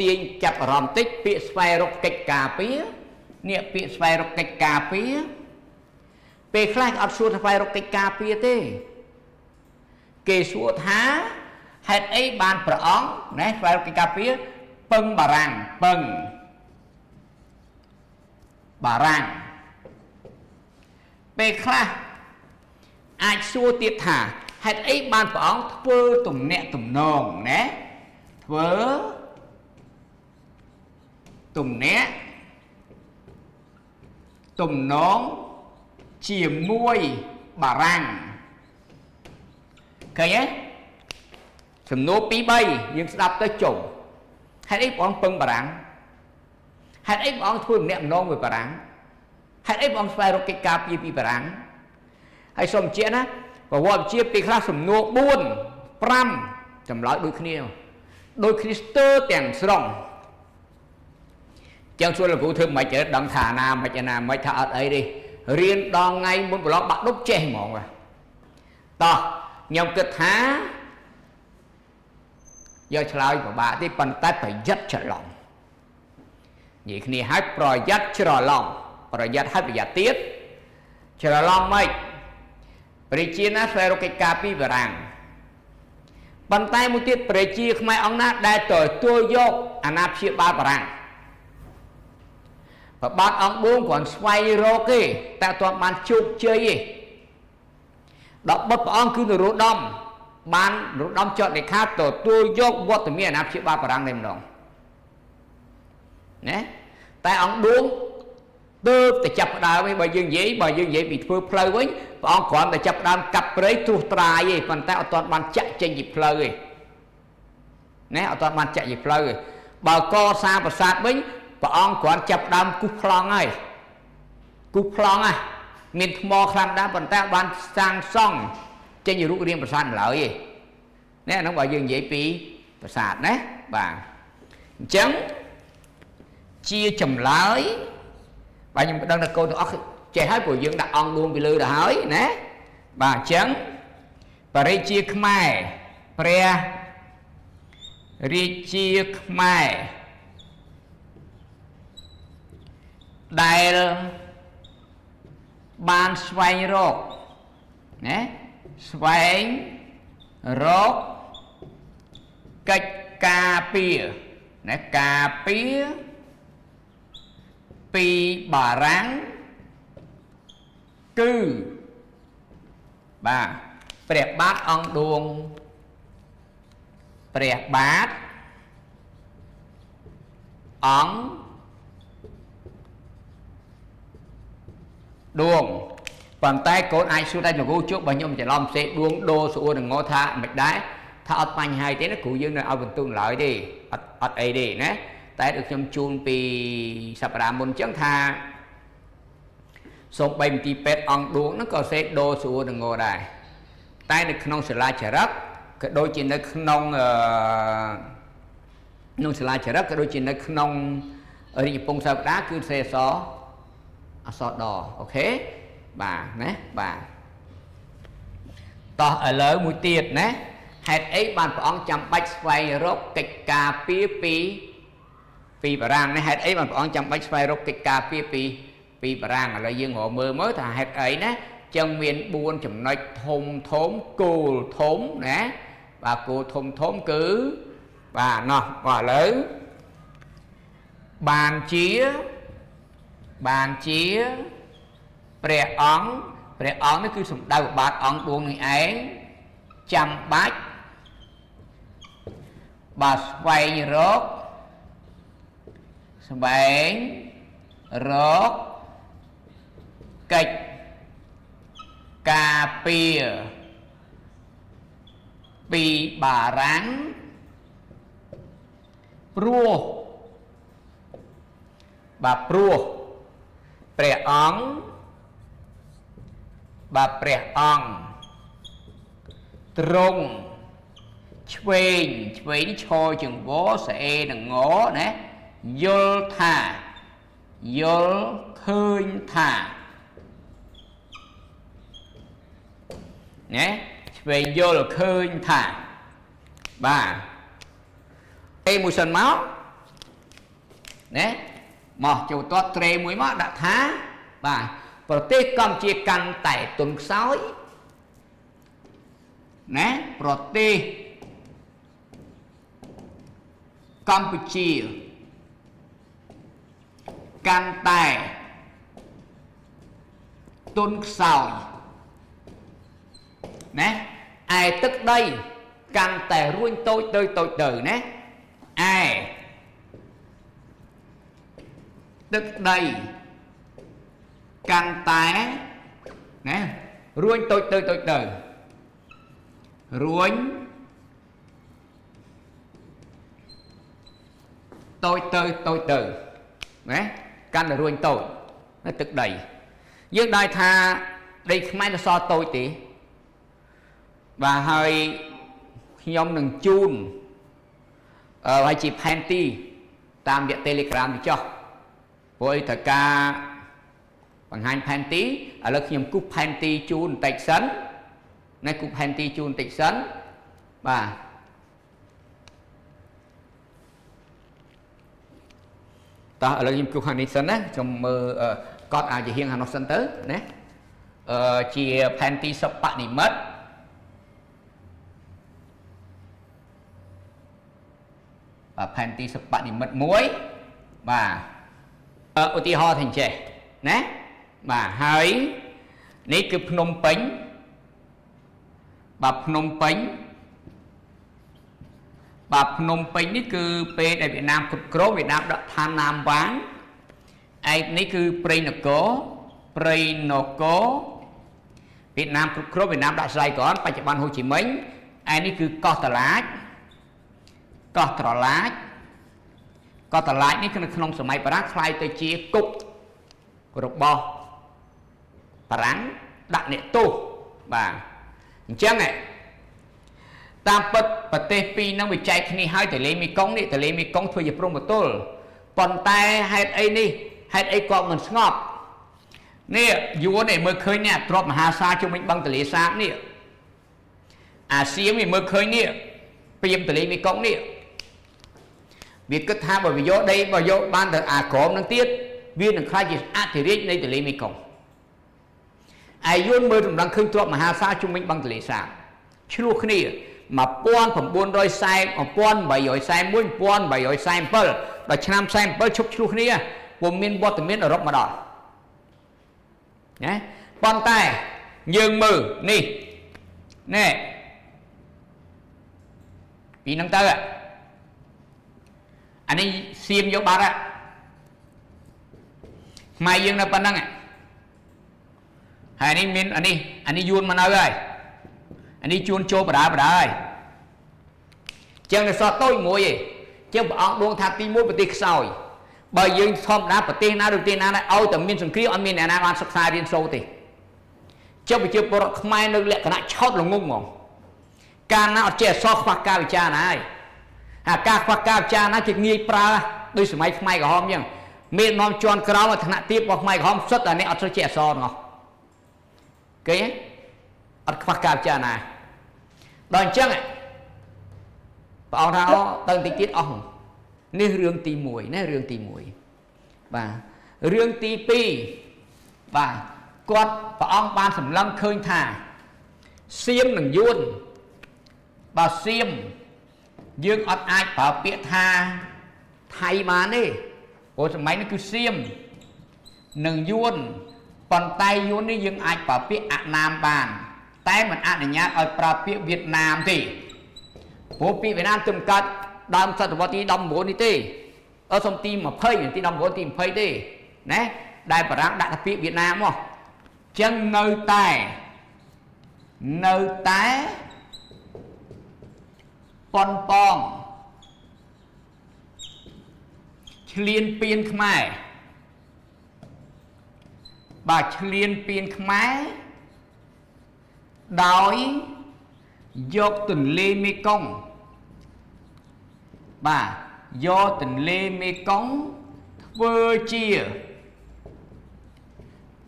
ទាញចាប់អារម្មណ៍តិចពាក្យស្វែងរកកិច្ចការពារនេះពាក្យស្វែងរកកិច្ចការពារពេលខ្លះអត់សួរស្វែងរកកិច្ចការពារទេគេសួរថាហេតុអីបានព្រះអង្គណាស្វែងរកកិច្ចការពារពឹងបារាំងពឹងបារាំងពេលខ្លះអាចសួរទៀតថាហេតុអីបានព្រះអង្គធ្វើទំនាក់ទំនងណាធ្វើទំនាក់ទំនងជាមួយបារាំងឃើញទេសំណួរ2 3យើងស្ដាប់ទៅចុំហេតុអីព្រះអង្គពឹងបារាំងហេតុអីព្រះអង្គធ្វើម្នាក់ម្ដងមួយបារាំងហេតុអីព្រះអង្គស្វែងរកកិច្ចការពារពីបារាំងហើយសូមបញ្ជាក់ណាប្រវត្តិវិទ្យាពេលខ្លះសំណួរ4 5ចម្លើយដូចគ្នាដូចគ្នាស្ទើរទាំងស្រុងចឹងសួរលោកគ្រូធ្វើមិនចេះដឹងថាណាមិនណាមិនថាអត់អីទេរៀនដល់ថ្ងៃមុនប្រឡងបាក់ដប់ចេះហ្មងតោះខ្ញុំគិតថាយកឆ្លើយពិបាកទេប៉ុន្តែប្រយ័ត្នច្រឡំនិយាយគ្នាឲ្យប្រយ័ត្នច្រឡំប្រយ័ត្នហើយប្រយ័ត្នទៀតច្រឡំម៉េចប្រជាណាស្វែងរកកិច្ចការពីបារាំងប៉ុន្តែមួយទៀតប្រជាខ្មែរអង្គណាដែលទទួលយកអាណាព្យាបាលបារាំងប្របាទអង្គឌួងគ្រាន់ស្វែងរកទេតែអត់ទាន់បានជោគជ័យទេដល់បុត្រព្រះអង្គគឺនរោត្តមបាននរោត្តមចុះលេខាទទួលយកវត្តមានអាណាព្យាបាលបារាំងតែម្ដងណាតែអង្គឌួងទើបតែចាប់ផ្ដើមឯងបើយើងនិយាយពីធ្វើផ្លូវវិញព្រះអង្គគ្រាន់តែចាប់ផ្ដើមកាប់ព្រៃត្រួសត្រាយឯងប៉ុន្តែអត់ទាន់បានចាក់ចេញពីផ្លូវឯងណាអត់ទាន់បានចាក់ជាផ្លូវឯងបើកសាងប្រាសាទវិញព្រះអង្គគ្រាន់ចាប់ដើមគូសប្លង់ហើយគូសប្លង់ហ่ะមានថ្មខ្លាំងដែរប៉ុន្តែបានសាងសង់ចេញរូបរាងប្រាសាទឡើយឯងនេះអានោះបើយើងនិយាយពីប្រាសាទណាបាទអញ្ចឹងជាចម្លើយបាទខ្ញុំដឹងថាកូនទាំងអស់ចេះហើយព្រោះយើងដាក់អង្គឌួងពីលើទៅហើយណាបាទអញ្ចឹងព្រះរាជាខ្មែរព្រះរាជាខ្មែរដែលបានស្វែងរកណាស្វែងរកកិច្ចការពារណាការពារពីបារាំងគឺបាទព្រះបាទអង្គឌួងព្រះបាទអង្គឌួងប៉ុន្តែកូនអាចសួរតែលោកគ្រូជួបបើខ្ញុំច្រឡំសេដួងដូស្អួរនឹងងថាមិនដែរថាអត់បញ្ហាទេណាគ្រូយើងនៅឲ្យបន្ទុកឡើយទេអត់អីទេណាតែដូចខ្ញុំជូនពីសប្តាហ៍មុនអញ្ចឹងថាសូម្បីមន្ទីរពេទ្យអង្គឌួងហ្នឹងក៏សេដូស្អួរនឹងងដែរតែនៅក្នុងសាលាចរិតក៏ដូចជានៅក្នុងក្នុងសាលាចរិតក៏ដូចជានៅក្នុងរាជពងសាវតាគឺសេអសដអូខេបាទណាបាទតោះឥឡូវមួយទៀតណាហេតុអីបានព្រះអង្គចាំបាច់ស្វែងរកកិច្ចការពារពីបារាំងនេះហេតុអីបានព្រះអង្គចាំបាច់ស្វែងរកកិច្ចការពារពីបារាំងឥឡូវយើងរកមើលមើលថាហេតុអីណាចឹងមាន4ចំណុចធំធំគោលធំណាបាទគោលធំធំគឺបាទណោះបាទឥឡូវបានជាព្រះអង្គនេះគឺសម្ដៅបាទអង្គឌួងនេះឯងចាំបាច់បាទស្វែងរកកិច្ចការពារពីបារាំងព្រោះបាទព្រោះព្រះអង្គបាទព្រះអង្គទ្រង់ឆ្វេងឈរជាងវស្អេនឹងងណាយល់ថាយល់ឃើញថាណាឆ្វេងយល់ឃើញថាបាទអេមួយសិនមក ណាមកចូលតត្រេមួយមកដាក់ថាបាទប្រទេសកម្ពុជាកាន់តែទន់ខ្សោយណាប្រទេសកម្ពុជាកាន់តែទន់ខ្សោយណាឯទឹកដីកាន់តែរួញតូចទៅតូចទៅណាឯទឹកដីកាន់តែណារួញតូចទៅតូចទៅរួញតូចទៅតូចទៅណាកាន់តែរួញតូចនៅទឹកដីយើងដែរថាដីខ្មែរនៅសល់តូចទេបាទហើយខ្ញុំនឹងជូនហើយជាផែនទីតាមរយៈ Telegram នេះចុះព្រោះឯតការបង្ហាញផែនទីឥឡូវខ្ញុំគូសផែនទីជូនបន្តិចសិនណាគូសផែនទីជូនបន្តិចសិនបាទតោះឥឡូវខ្ញុំគូសខាងនេះសិនណាខ្ញុំមើលកត់អាចជាហៀងខាងនោះសិនទៅណាជាផែនទីសិប្បនិមិត្តបាទផែនទីសិប្បនិមិត្តមួយបាទឧទាហរណ៍ថាអញ្ចេះណាបាទហើយនេះគឺភ្នំពេញបាទភ្នំពេញបាទភ្នំពេញនេះគឺពេលដែលវៀតណាមគ្រប់គ្រងវៀតណាមដាក់ឋានណាមវាងឯនេះគឺព្រៃនគរព្រៃនគរវៀតណាមគ្រប់គ្រងវៀតណាមដាក់ស្រ័យកនបច្ចុប្បន្នហូជីមិញឯនេះគឺកោះតឡាចកោះត្រឡាចកោះតឡាចនេះគឺនៅក្នុងសម័យបារាំងក្លាយទៅជាគុករបស់បារាំងដាក់អ្នកទោសបាទអញ្ចឹងតាមពិតប្រទេសពីរនឹងវាចែកគ្នាហើយទន្លេមេគង្គនេះទន្លេមេគង្គធ្វើជាព្រំប្រទល់ប៉ុន្តែហេតុអីនេះហេតុអីគាត់មិនស្ងប់នេះយួននេះមើលឃើញនេះទ្រព្យមហាសាលជុំវិញបឹងទន្លេសាបនេះអាស៊ាមនេះមើលឃើញនេះព្រាមទន្លេមេគង្គនេះវាគិតថាបើវាយកដីបើយកបានទៅអាក្រមនឹងទៀតវានឹងខ្លាចជាអធិរាជនៃទន្លេមេគង្គឯយួនមើលសម្លឹងឃើញទ្រព្យមហាសាលជុំវិញបឹងទន្លេសាបឆ្លោះគ្នា1940 1841 1847ដល់ឆ្នាំ47ឈប់ឆ្លោះគ្នាពុំមានវត្តមានអឺរ៉ុបមកដល់ណាប៉ុន្តែយើងមើលនេះណែពីហ្នឹងទៅអានេះសៀមយកបាត់ខ្មែរយើងនៅប៉ុណ្្នឹងហើយនេះមានអានេះយួនមកនៅហើយអានេះជួនចូលបដាបដាហើយចឹងនៅសល់តូចមួយឯងចឹងព្រះអង្គដួងថាទី1ប្រទេសខ្សោយបើយើងធម្មតាប្រទេសណាឬប្រទេសណាដែរឲ្យតែមានសង្គ្រាមអត់មានអ្នកណាបានសិក្សារៀនសូត្រទេចឹងប្រជាពលរដ្ឋខ្មែរនៅលក្ខណៈឆោតល្ងងហ្មងកាលណាអត់ចេះអក្សរខ្វះការវិចារណាហើយអាការខ្វះការវិចារណាជាងាយប្រើដូចសម័យខ្មែរក្រហមចឹងមាននាំជន់ក្រោមថ្នាក់ទាបរបស់ខ្មែរក្រហមសុទ្ធតែអ្នកអត់សូវចេះអក្សរទាំងអស់គេអត់ខ្វះការពិចារណាដល់អញ្ចឹងព្រះអង្គថាទៅបន្តិចទៀតអស់នេះរឿងទី1ណារឿងទី1បាទរឿងទី2បាទគាត់ព្រះអង្គបានសម្លឹងឃើញថាសៀមនិងយួនបាទសៀមយើងអត់អាចប្រើពាក្យថាថៃបានទេព្រោះសម័យនេះគឺសៀមនិងយួនប៉ុន្តែយួននេះយើងអាចប្រើពាក្យអណាមបានតែមិនអនុញ្ញាតឲ្យប្រើពាក្យវៀតណាមទេព្រោះពាក្យវៀតណាមទើបកើតដើមសតវត្សទី19នេះទេសុំទី20ទី19ទី20ទេណាដែលបារាំងដាក់តែពាក្យវៀតណាមមកចឹងនៅតែប៉ុនប៉ងឈ្លានពានខ្មែរបាទឈ្លានពានខ្មែរដោយយកទន្លេមេគង្គបាទយកទន្លេមេគង្គធ្វើជា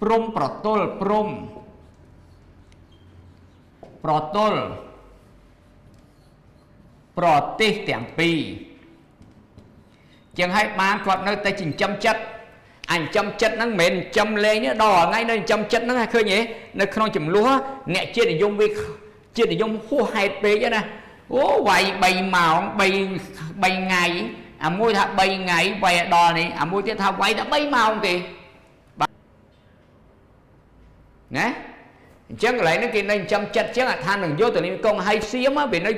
ព្រំប្រទល់ព្រំប្រទល់ប្រទេសទាំងពីរ ចឹងហើយបានគាត់នៅតែចិញ្ចឹមចិត្តអញចំចិត្តហ្នឹងមិនមែនចំលេងទេដល់ថ្ងៃនៅចំចិត្តហ្នឹងឃើញទេនៅក្នុងចំនួនអ្នកជាតិនិយមវាជាតិនិយមហួសហេតុពេកណាអូវាយ3ម៉ោង3ថ្ងៃអាមួយថា3ថ្ងៃវាយដល់នេះអាមួយទៀតថាវាយតែ3ម៉ោងទេណាអញ្ចឹងកន្លែងនេះគេនៅចំចិត្តអញ្ចឹងថានឹងយកទៅនេះកងឲ្យសៀមវានៅ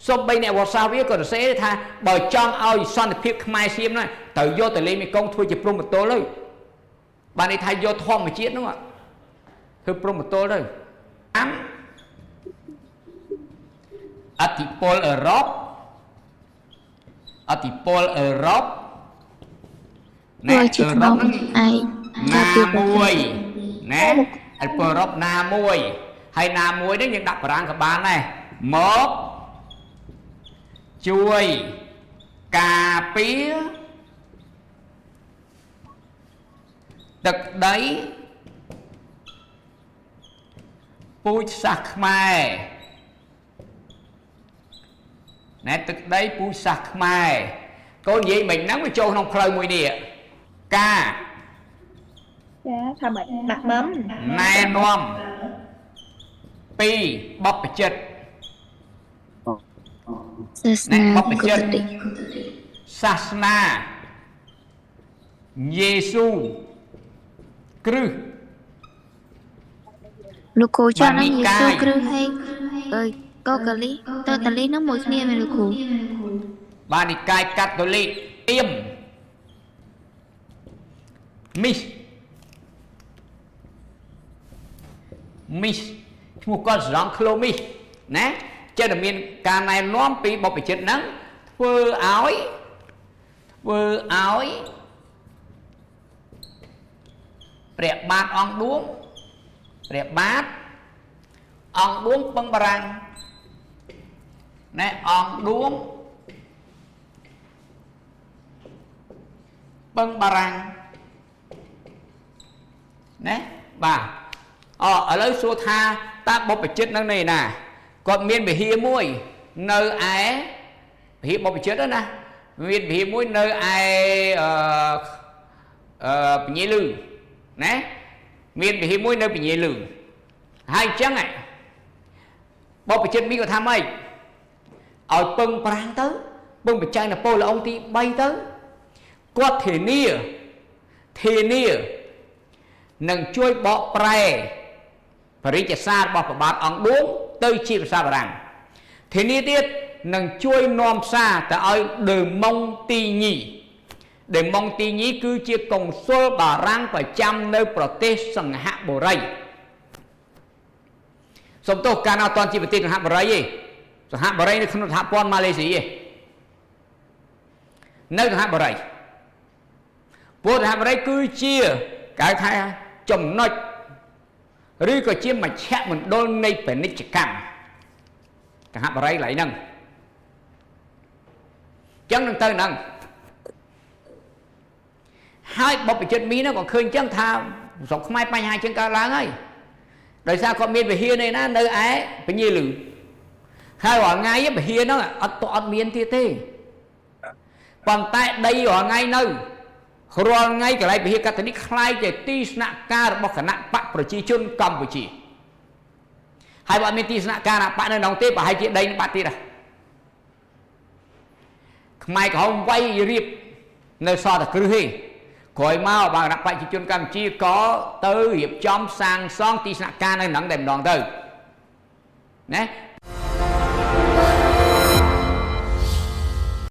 សូម្បីអ្នកវត្តសាវាក៏សរសេរថាបើចង់ឲ្យសន្តិភាពខ្មែរសៀមណាត្រូវយកទៅលេងមេគង្គធ្វើជាព្រំប្រទល់ទៅបានន័យថាយកធម្មជាតិនោះធ្វើព្រំប្រទល់ទៅអាំអធិពលអឺរ៉ុបអធិពលអឺរ៉ុប ណែអឺរ៉ុបហ្នឹងឯង ណាមួយណាអធិពលអឺរ៉ុបណាមួយហើយណាមួយនេះយើងដាក់បារាំងក៏បានដែរមកជួយការពារទឹកដីពូជសាសន៍ខ្មែរណែទឹកដីពូជសាសន៍ខ្មែរកូននិយាយមិនហ្នឹងវាចូលក្នុងផ្លូវមួយនេះការ ចាថាម៉េចដាក់មឹម ណែនាំពីបព្វជិត សាសនា បព្វជិតសាសនាយេស៊ូគ្រឹះ លោកគ្រូចង់នឹងយេស៊ូគ្រឹះហើយអើយក៏កាលីទៅតាលីនោះមួយគ្នាមែនលោកគ្រូ បាទនិកាយកាតូលិកអៀមមីសមីសឈ្មោះគាត់ស្រង់ក្លូមីសណាចេះតែមានការណែនាំពីបព្វជិតហ្នឹងធ្វើឲ្យព្រះបាទអង្គឌួងព្រះបាទអង្គឌួងពឹងបារាំងណែអង្គឌួងពឹងបារាំងណាបាទអឥឡូវសួរថាតើបព្វជិតនឹងនេះណាគាត់មានវិហារមួយនៅឯវិហារបព្វជិតណាមានវិហារមួយនៅឯពញាលឺណាមានវិហារមួយនៅពញាលឺហើយអញ្ចឹងបព្វជិតមីក៏ថាម៉េចឲ្យពឹងប្រាំងទៅពឹងបច្ច័យនប៉ូឡេអុងទី3ទៅគាត់ធានានឹងជួយបកប្រែបរិយាសាររបស់ព្រះបាទអង្គឌួងទៅជាភាសាបារាំងធានាទៀតនឹងជួយនាំសារទៅឲ្យដឺម៉ុងទីញីដឺម៉ុងទីញីគឺជាកុងស៊ុលបារាំងប្រចាំនៅប្រទេសសង្ហបុរីសំទោសកាលណាអត់ទាន់ជាប្រទេសសង្ហបុរីទេសង្ហបុរីនៅក្នុងសហព័ន្ធម៉ាឡេស៊ីទេនៅសង្ហបុរីពួកសហបុរីគឺជាគេថាចំណុចឬក៏ជាមជ្ឈមណ្ឌលនៃពាណិជ្ជកម្មសហបុរីកន្លែងហ្នឹងចឹងនឹងទៅហ្នឹងហើយបព្វជិតមីហ្នឹងក៏ឃើញចឹងថាស្រុកខ្មែរបញ្ហាចឹងកើតឡើងហើយដោយសារគាត់មានវិហារនេះណានៅឯពញាលឺហើយរាល់ថ្ងៃវិហារហ្នឹងអត់មានទៀតទេប៉ុន្តែដីរាល់ថ្ងៃនៅរាល់ថ្ងៃកន្លែងវិហារកាតូលិកក្លាយជាទីស្នាក់ការរបស់គណៈបកប្រជាជនកម្ពុជាហើយបើអត់មានទីស្នាក់ការគណៈបកនៅក្នុងទេប្រហែលជាដីនឹងបាត់ទៀតដែរខ្មែរក្រហមវាយរៀបនៅសល់តែគ្រឹះទេក្រោយមកបាទគណៈបកប្រជាជនកម្ពុជាក៏ទៅរៀបចំសាងសង់ទីស្នាក់ការនៅក្នុងតែម្ដងទៅណា